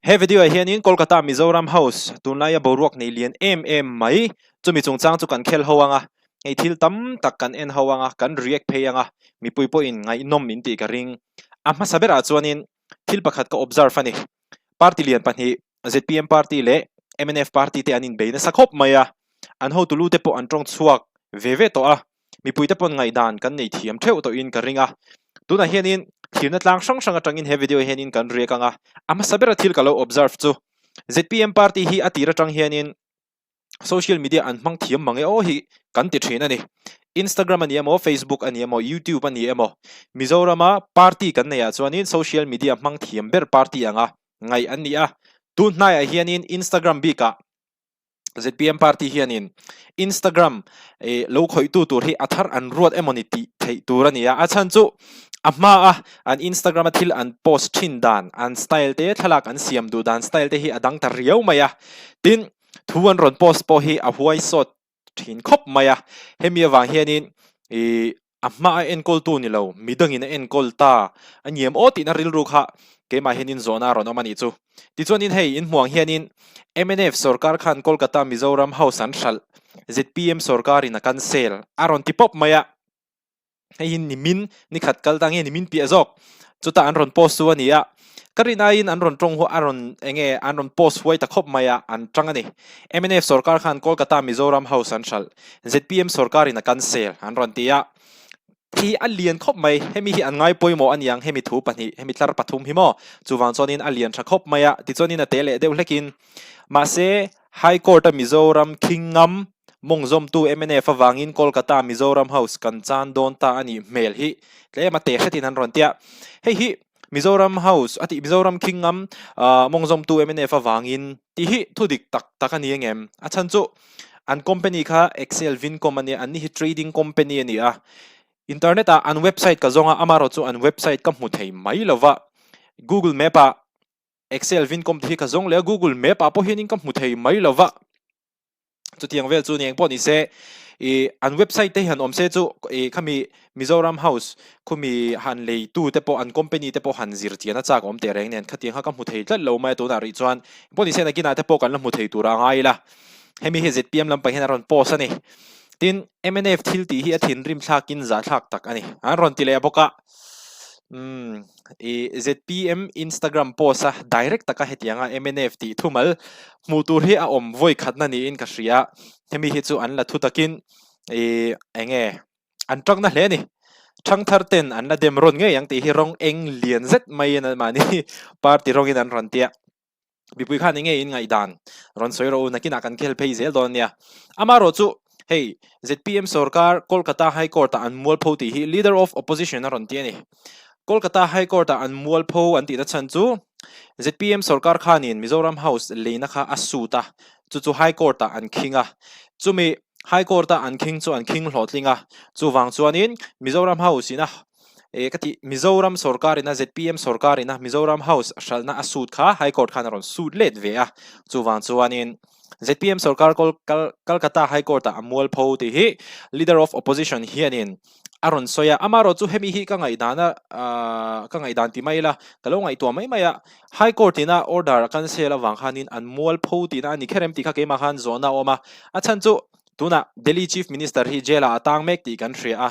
He video ah hianin Kolkata Mizoram House tunlaia boruak nei lian em em mai chumi chungchang chu kan khel ho anga, hei thil tam tak kan en ho anga, kan react phei anga, mipui pawhin ngaihnawm min tih ka ring. A hmasa berah chuanin thil pakhat ka observe a ni. Party lian pahnih zpm party leh mnf party te an inbei nasa khawp mai a, an hotu lu te pawh an tawng chhuak ve ve tawh a, mipuite pawn ngaihdan kan nei thiam theuh tawhin ka ring a. Tunah hianin thirna tlang hrang hrang atangin he video hianin kan riak ang a, a hmasa bera thil ka lo observe chu zpm party hi a tir atang hianin social media an hmang thiam mang e aw hi kan ti thin a ni. Instagram a ni emaw, Facebook a ni emaw, YouTube a ni emaw, Mizorama party kan neihah chuanin social media hmang thiam ber party anga ngaih an ni a. Tun hnaiah hianin Instagram bikah zpm party hianin Instagram eh lo khawihtu tur hi a thar an ruat emawni tih theih tur a ni a. A chhan chu a hma a an Instagram a thil an post thin dan, an style te, thlalak an siam duh dan style te hi a dang ta riau mai a. Tin, thu an rawn post pawh hi a huai sawt thin khawp mai a. Hemi avang hianin ih a hma a enkawltu ni lo, midangin a enkawl ta a ni em aw tihna rilru kha keimah hianin zawhna a rawn awm a nih chu. Tichuanin hei inhmuang hianin mnf sorkar khan Kolkata Mizoram House an hralh, zpm sorkarin a cancel a rawn ti pawp mai a. Hei hi nimin ni khat kal ta nge nimin piah zawk chutah an rawn post chu a ni a. Ka rin aiin an rawn tawng a rawn eng nge an rawn post huai ta khawp mai a, an tang a ni. Mnf sorkar khan Kolkata Mizoram House an hralh, zpm sorkarin a cancel an rawn ti a. Hei hi a lian khawp mai, hemi hi an ngai pawimawh a niang hemi thu pahnih, hemi tlar pathum hi maw? Chuvang chuanin a lian tha khawp mai a, tichuanin a te leh deuh hlekin. Mahse, High Court-a Mizoram khing ngam mawngzawmtu mnf avangin Kolkata Mizoram House kan chan dawn ta a nih hmel hi tlem a te hretin an rawn ti a. Hei hi Mizoram House a tih Mizoram khing ngam mawngzawmtu mnf avangin tih hi thu dik tak tak a ni angem? A chhan chu an company kha Excel Vincom a nia, an ni hi trading company a ni a. Internet ah an website ka zawng a, amaherawh chu an website ka hmu thei mai lova. Google Map ah Excel Vincom te hi ka zawng leh a, Google Map ah pawh hianin ka hmu thei mai lo va. Chutiang vel chu ni eng pawh ni se, ih an website te hi han awm se chu ih khami Mizoram House khumi han lei tu te pawh an company te pawh han zir chian a chak awm teh reng nen khatiang kha ka hmu thei tlat lo mai a tunah rih chuan eng pawh ni se nakinah te pawh kan la hmu thei tur a ngai ila. Hemi hi zpm lampang hian a rawn post a ni. Tin, mnf thil tih hi a thinrim thlakin zahthlak tak a ni. An rawn ti leh bawk a. Umm i zpm Instagram post a direct taka hetianga mnf tih thumal hmuh tur hi a awm vawi khatna niin ka hria. Hemi hi chu an la thu takin i enge an tangna hle a ni. Thangthar ten an la dem rawn ngei ang tih hi rawng eng lian zet maiin anmahni party rawngin an rawn tia. Mipui khan enge in ngaihdan rawn sawi rawh u, nakinah kan khel phei zel dawn nia. Amaherawh chu hei zpm sorkar Kolkata High Court ah an mualpho tih hi Leader of Opposition a rawn ti a ni. Kolkata High Court ah an mualpho an tihna chhan chu zpm sorkar khanin Mizoram House leina kha a suit a, chu chu High Court ah an khing a. Chumi High Court a an khing chu an khing hlawhtling a, chuvang chuanin Mizoram House ina Eh ka tih Mizoram sorkar ina zpm sorkar ina Mizoram House hralhna a suit kha High Court khan a rawn suit let ve a, chuvang chuanin zpm sorkar Kolkata High Court ah a mualpho tih hi Leader of Opposition hianin a rawn sawi a, amaherawh chu hemi hi ka ngaihdan a ka ngaihdan ti mai ila ka lo ngaihtuah mai mai a, High Court ina order a cancel avang khanin an mualpho tihna a ni kher em tih kha keimah khan zawhna a awm a, a chhan chu Tunah Delhi Chief Minister hi jail-ah a tang mek tih kan hria a,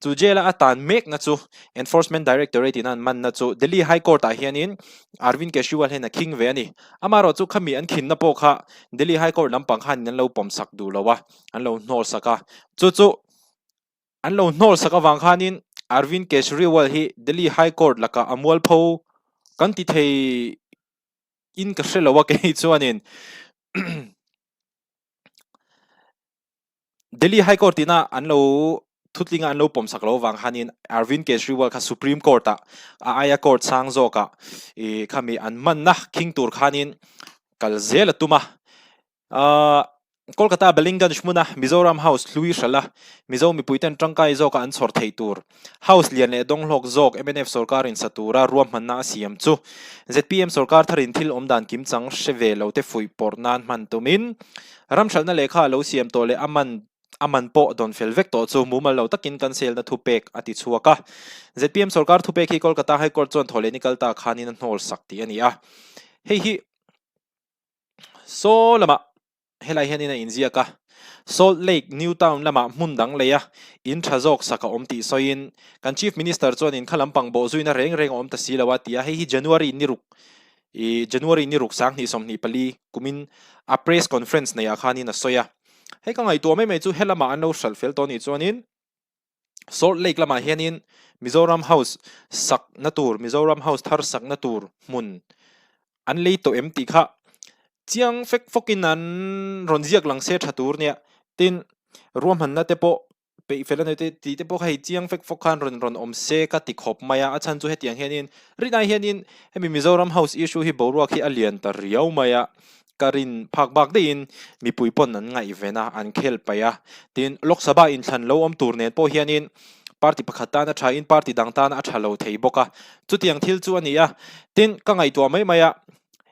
chu jail-a a tan mekna chu Enforcement Directorate in an manna chu Delhi High Court-ah hianin Arvind Kejriwal hian a khing ve a ni. Amaherawh chu khami an khinna pawh kha Delhi High Court lampang khanin an lo pawmsak duh lo a, an lo hnawlsak a. Chu chu an lo hnawlsak avang khanin Arvind Kejriwal hi Delhi High Court lakah a mualpho kan ti thei in ka hre lo a kei chuanin. Delhi High Court ina an lo thutlinga an lo pawmsak lo vang khanin Arvind Kejriwal kha Supreme Court ah a aia court sang zawkah ih khami an manna khing tur khanin kal zel a tum a. Ahh Kolkata Ballygunge hmuna Mizoram House hlui hralh a Mizo mipuiten tangkai zawka an chhawr theih tur House lian leh dawnghlawk zawk mnf sorkarin sa tura ruahmanna a siam chu zpm sorkar tharin thil awmdan kimchang hre ve lo te fuih pawrh nan hman tumin ramhralhna lehkha a lo siam tawh leh a man a man pawh dawn fel vek tawh chu mumal lo takin cancel na thupek a ti chhuak a. Zpm sorkar thupek hi Kolkata High Court chuan thawhlehni kal ta khanin a hnawl sak tih a ni a. Hei hi. Saw lamah helai hianin a inziak a, Salt Lake New Town lamah hmun dang lei a, in tha zawk sak a awm tih sawiin, kan Chief Minister chuan in kha lampang bawh zuina reng reng a awm ta si lo a ti a, hei hi January ni ruk i January ni ruk 2024 kumin a press conference neihah khanin a sawi a. Hei ka ngaihtuah mai mai chu helamah an lo hralh fel tawh nih chuanin, Salt Lake lamah hianin Mizoram House sakna tur, Mizoram House thar sakna tur hmun an lei tawh em tih kha chiang fek fawkin an rawn ziak lang se tha tur nia. Tin, ruahmanna te pawh peih fel a nei te tih te pawh kha hei chiang fek fawk khan rawn rawn awm se ka ti khawp mai a. A chhan chu hetiang hianin rinai hianin hemi Mizoram House issue hi boruak hi a lian ta riau mai a. Ka rin phak bak deihin mipui pawn an ngaihven a, an khel paih a. Tin, Lok Sabha inthlan lo awm tur nen pawh hianin party pakhat tan a thain party dang tan a tha lo thei bawk a. Chutiang thil chu a ni a. Tin, ka ngaihtuah mai mai a,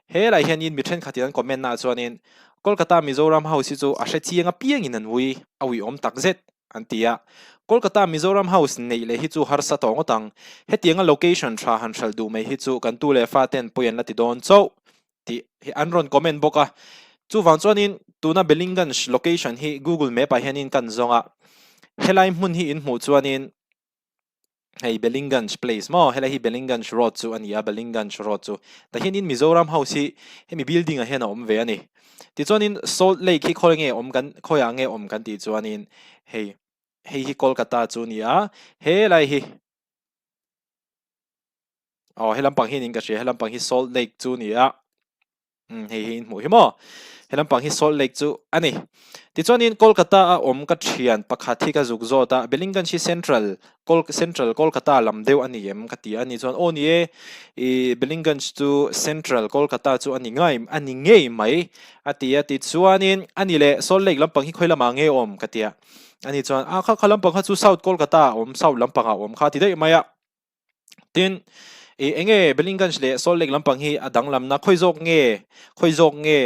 helai hianin mi thenkhatin an comment naah chuanin Kolkata Mizoram House hi chu a hre chiang apiangin an ui, a uiawm takzet an ti a. Kolkata Mizoram House neih leh hi chu harsa tawh ngawt ang. Hetianga location tha han hralh duh mai hi chu kan tu leh faten pawi an la ti dawn chauh. tih hi an rawn comment bawk a, chuvang chuanin tuna Bellinganj location hi Google Map ah hianin kan zawng a, helai hmun hi in hmuh chuanin hei Bellinganj place maw helai hi Bellinganj road chu a ni a, Bellinganj road chu tah hianin Mizoram house hi hemi building ah hian a awm ve a ni. Tichuanin Salt Lake hi khawi nge awm kan khawiah nge awm kan tih chuanin hei hei hi Kolkata chu a ni a, helai hi. Aw he lampang hi niin ka hria he lampang hi Salt Lake chu a ni a umm hei hi in hmuh hi maw he lampang hi Salt Lake chu a ni tichuanin Kolkata a awm ka thian pakhat hi ka zuk zawt a Bellinganj hi Central Kol Central Kolkata lam deuh a ni em ka ti a ni chuan aw ni e ih Bellinganj chu Central Kolkata chu a ni ngai a ni ngei mai a ti a tichuanin a ni leh Salt Lake lampang hi khawi lamah nge awm ka ti a ani chuan a kha kha lampang kha chu South Kolkata a awm South lampangah a awm kha a ti daih mai a. Tin, ih enge Bellinganj leh Salt Lake lampang hi a danglamna khawi zawk nge, khawi zawk nge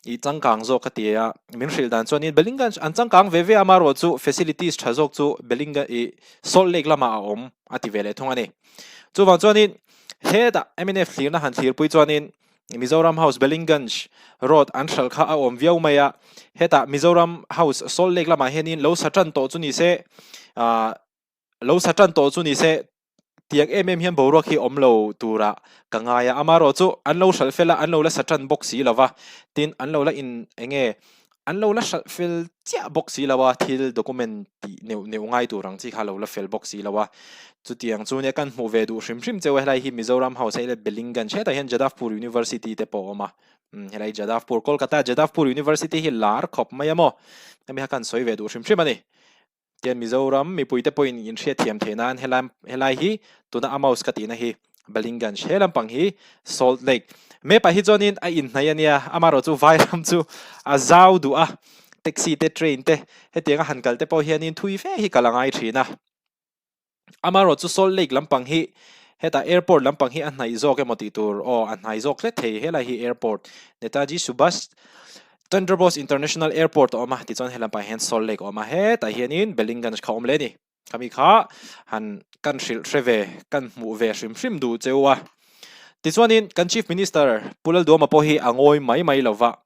ih changkang zawk ka ti a, min hrilh dan chuanin Bellinganj an changkang ve ve a amaherawh chu facilities tha zawk chu Bellinga ih Salt Lake lamah a awm a ti ve leh thung a ni. Chuvang chuanin hetah mnf thlirna han thlirpui chuanin Mizoram House Bellinganj road an hralh kha a awm viau mai a, hetah Mizoram House Salt Lake lamah hianin lo sa tan tawh chu ni se ah Lo sa tan tawh chu ni se, tiang em em hian boruak hi awm lo turah ka ngai a, amaherawh chu an lo hralh fel a, an lo la sa tan bawk si lo va, tin an lo la in eng nge an lo la hralh fel chiah bawk si lo a, thil document tih neuh neuh ngai tur ang chi kha lo la fel bawk si lo a, chutiang chu nia kan hmuh ve duh hrim hrim cheu a, helai hi Mizoram House hei leh Bellinganj hetah hian Jadavpur University te pawh a awm a, umm helai Jadavpur Kolkata Jadavpur University hi lar khawp mai a maw, hemi kha kan sawi ve duh hrim hrim a ni. Tian Mizoram mipuite pawhin inhriatthiam theih nan helai helai hi tuna a mouse ka tihna hi Ballinganj he lampang hi Salt Lake map ah hi chuanin a inhnaih a nia amaherawh chu Vairam chu a zau duh a taxi te train te hetianga han kal te pawh hianin thui fe hi kal a ngai thin a. Amaherawh chu Salt Lake lampang hi hetah airport lampang hi a hnaih zawk emaw tih tur aw a hnai zawk hlet thei helai hi airport Netaji Subhash Chandra Bose International Airport a awm a tichuan he lampang hian Salt Lake a awm a hetah hianin Bellinganj kha a awm leh a ni khami kha han kan hrilh hre ve kan hmuh ve hrim hrim duh cheu a tichuanin kan Chief Minister Pu Lalduama pawh hi a ngawi mai mai lova.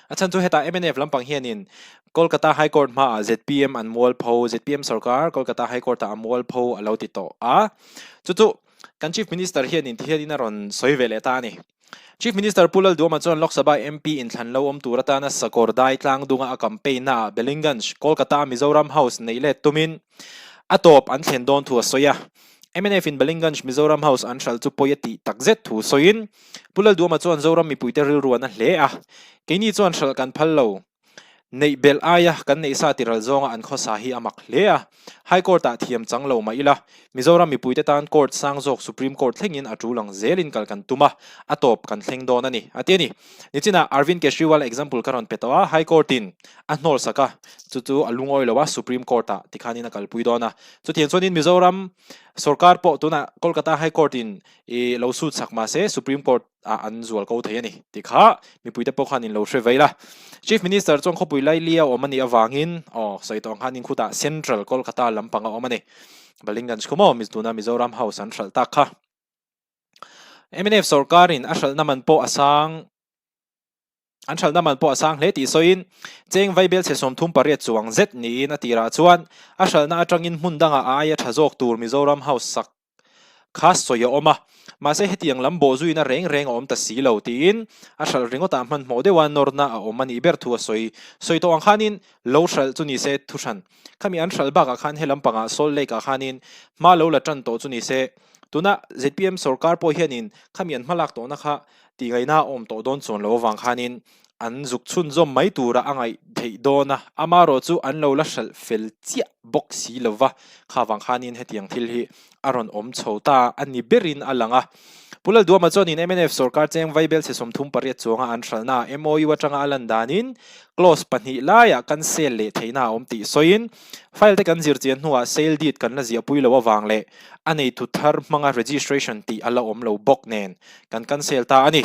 A chhan chu hetah mnf lampang hianin Kolkata High Court hmaah zpm an mualpho, zpm sorkar Kolkata High Court-ah a mualpho a lo ti tawh a. Chu chu kan Chief Minister hianin ti hianin a rawn sawi ve leh ta a ni. Chief Minister Pu Lalduama chuan Lok Sabha MP inthlan lo awm tur atana Sakawr Dai tlang dunga a campaign naah Bellinganj, Kolkata-a Mizoram House neih let tumin a tawp an thlen dawn thu a sawi a. MNF-in Bellinganj Mizoram House an hralh chu pawi a tih takzet thu sawiin Pu Lalduama chuan Zoram mipuite rilru an a hle a, keini chuan hralh kan phal lo. Neih belh aia kan neih sa tiral zawnga an khawsa hi a mak hle a, High Court-ah thiam chang lo mah ila, Mizoram mipuite tan Court sang zawk Supreme Court thlengin a tul ang zelin kal kan tum a, a tawp kan thleng dawn a ni, a ti a ni. Nichinah Arvind Kejriwal example ka rawn pe tawh a, High Court-in a hnawl sak a, chu chu a lungawi lo a, Supreme Court-ah tikhanin a kalpui dawn a. Chutiang chuanin Mizoram sorkar pawh tunah Kolkata High Court-in I lo sut chak mah se Supreme Court ah an zual ko thei a ni tih kha mipuite pawh khan in lo hre vei la. Chief Minister chuan khawpui laili a awm a nih avangin aw sawi tawh ang khan in khutah Central Kolkata lampang a awm a ni. Ballinganj khu maw tuna Mizoram House an hralh tak kha. Mnf sorkarin a hralhna man pawh a sang. An hralhna man pawh a sang hle tih sawiin, cheng vaibelchhe 38 chuang zet niin a tirah chuan a hralhna atangin hmun dangah a aia tha zawk tur Mizoram House sak kha sawi a awm a, mahse hetiang lam bawhzuina reng reng a awm ta si lo tiin a hralh ringawtah hmanhmawh deuha nawrna a awm a nih ber thu a sawi. Sawi tawh ang khanin lo hralh chu nise thuhran. Khami an hralh bakah khan he lampangah Salt Lake-ah khanin hma lo la tan tawh chu nise tuna zpm sorkar pawh hianin khami an hmalak tawhna kha Tihngaihna a awm tawh dawn chuan lo avang khanin an zuk chhunzawm mai tura a ngaih theih dawn a, amarawh chu an lo la hralh fel chiah bawk si lo va, kha vang khanin hetiang thil hi a rawn awm chho ta a ni berin a lang a. Pu Lalduama chuanin mnf sorkar cheng vaibelchhe 38 chuanga an hralhna ah MOU atanga a lan danin clause pahnih laiah kan sale leh theihna a awm tih sawiin file te kan zir chian hnuah sale deed kan la ziahpui lo avang leh a neitu thar hmanga registration tih a la awm lo bawk nen Kan cancel ta a ni.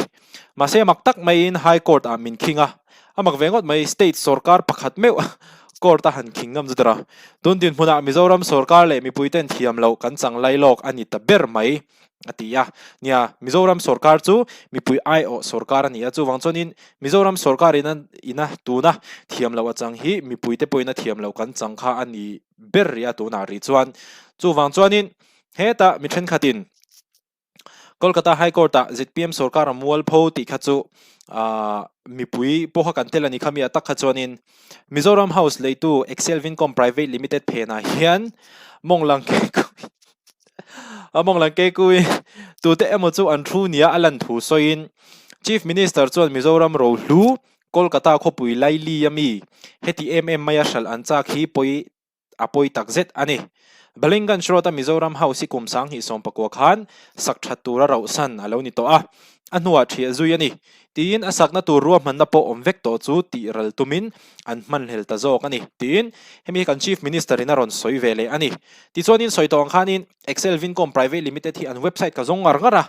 Mahse mak tak maiin High Court ah min khing a. A mak ve ngawt mai, State sorkar pakhat meuh Court a han khing ngam chu tura. Tun dinhmunah Mizoram sorkar leh mipuiten thiam loh kan chang lai lawk a ni ta ber mai, a ti a. Nia, Mizoram sorkar chu mipui aiawh sorkar a ni a, chuvang chuanin Mizoram sorkar ina ina tuna thiam loh a chang hi mipuite pawhin a thiam loh kan chang kha a ni ber rih a tunah rih chuan. Chuvang chuanin hetah mi thenkhatin Kolkata High Court-ah zpm sorkar a mualpho tih kha chu mipui pawha kan tel a ni kha mi a tak kha chuanin Mizoram House leitu Excel Vincom Private Limited phenah hian mawng lang mawng lang keikuin tute emaw chu an thu nia a lan thu sawiin Chief Minister chuan Mizoram rohlu Kolkata khawpui laili ami heti em em maia hralh an chak hi pawi a pawi tak zet a ni. Balingganj Road a Mizoram House hi kum 2019 khan sak that tura rauhsan a lo ni tawh a, a hnuah thiah zui a ni. Tiin a sakna tur ruahmanna pawh awm vek tawh chu tih ral tumin an hmanhlel ta zawk a ni, tiin hemi hi kan Chief Minister in a rawn sawi ve leh a ni. Tichuanin sawi tawh ang khanin Excel Vincom Private Limited hi an website ka zawng ngar ngar a,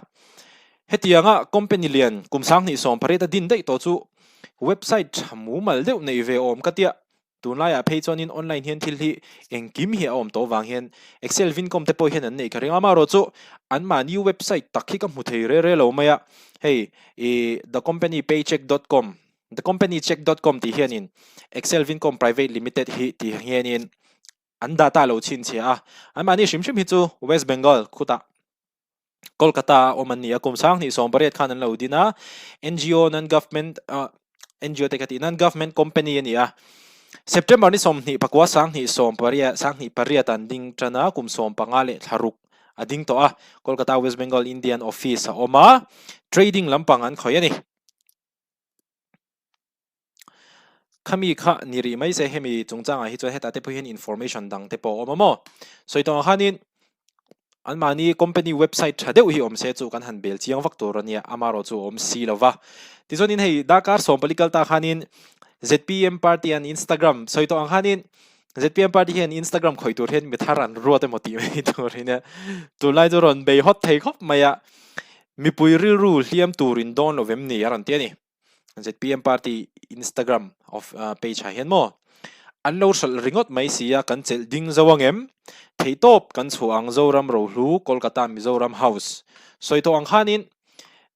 hetianga company lian kum 2018 a din daih tawh chu website tha mumal deuh neih ve awm ka tia. Tunlaiah phei chuanin online hian thil hi engkim hi a awm tawh vang hian Excel Vincom te pawh hian an neih ka ring a, amaherawh chu anmahni website tak hi ka hmu thei re re lo mai a, hei ih the company paycheck dot com the company check dot com tih hianin Excel Vincom Private Limited hi tih hianin an data lo chhinchhiah a, anmahni hrim hrim hi chu West Bengal khutah. Kolkata a awm an ni a, kum 2018 khan an lo din a, NGO non-government NGO te ka tih non-government company a ni a, September ni 29 20 28 an ding tan a, kum 15 leh thla ruk a ding tawh a, Kolkata West Bengal Indian Office a awm a, trading lampang an khawih a ni. Khami kha ni rih mai se hemi chungchangah hi chuan hetah te pawh hian information dang te pawh a awm a maw? Sawi tawh ang khanin anmahni company website tha deuh hi awm se chu kan han bel chiang vak tur a nia, amaherawh chu a awm si lo va. Tichuanin hei darkar 14 kal ta khanin zpm party an Instagram sawi tawh ang khanin zpm party hian Instagram khawih tur hian mi thar an ruat emaw tih mai tur hi nia. Tunlai chu rawn bei hawt thei khawp mai a, mipui rilru hliam turin dawn lo vem ni a rawn ti a ni. ZPM party Instagram of page ah hian maw an lo hralh ringawt mai si a kan chelh ding zo ang em? Theihtawp kan chhuah ang Zoram Rohlu Kolkata Mizoram House sawi tawh ang khanin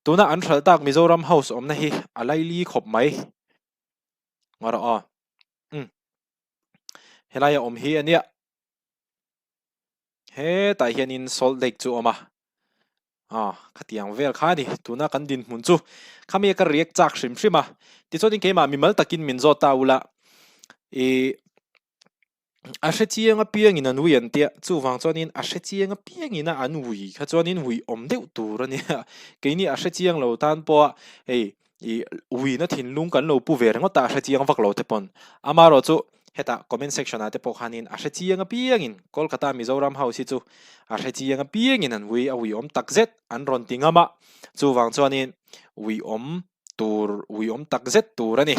tuna an hralh tak Mizoram House awmna hi a laili khawp mai ngaw rawh aw umm helaia awm hi ania. Hetah hianin Salt Lake chu a awm a, aw khatiang vel kha a ni tuna kan dinhmun chu khami ka react chak hrim hrim a, tichuanin keimah mimal takin min zawt ta ula ih a hre chiang apiangin an ui an tia chuvang chuanin a hre chiang apiangin a an ui kha chuanin ui awm deuh tur a nia keini a hre chiang lo tan pawha hei Ih uina thinlung kan lo pu ve ringawt a, a hre chiang vak lo te pawn. Amaherawh chu hetah comment section ah te pawh khanin a hre chiang apiangin Kolkata Mizoram House hi chu a hre chiang apiangin an ui a uiawm takzet an rawn ti ngam a, chuvang chuanin uiawm tur uiawm takzet tur a ni.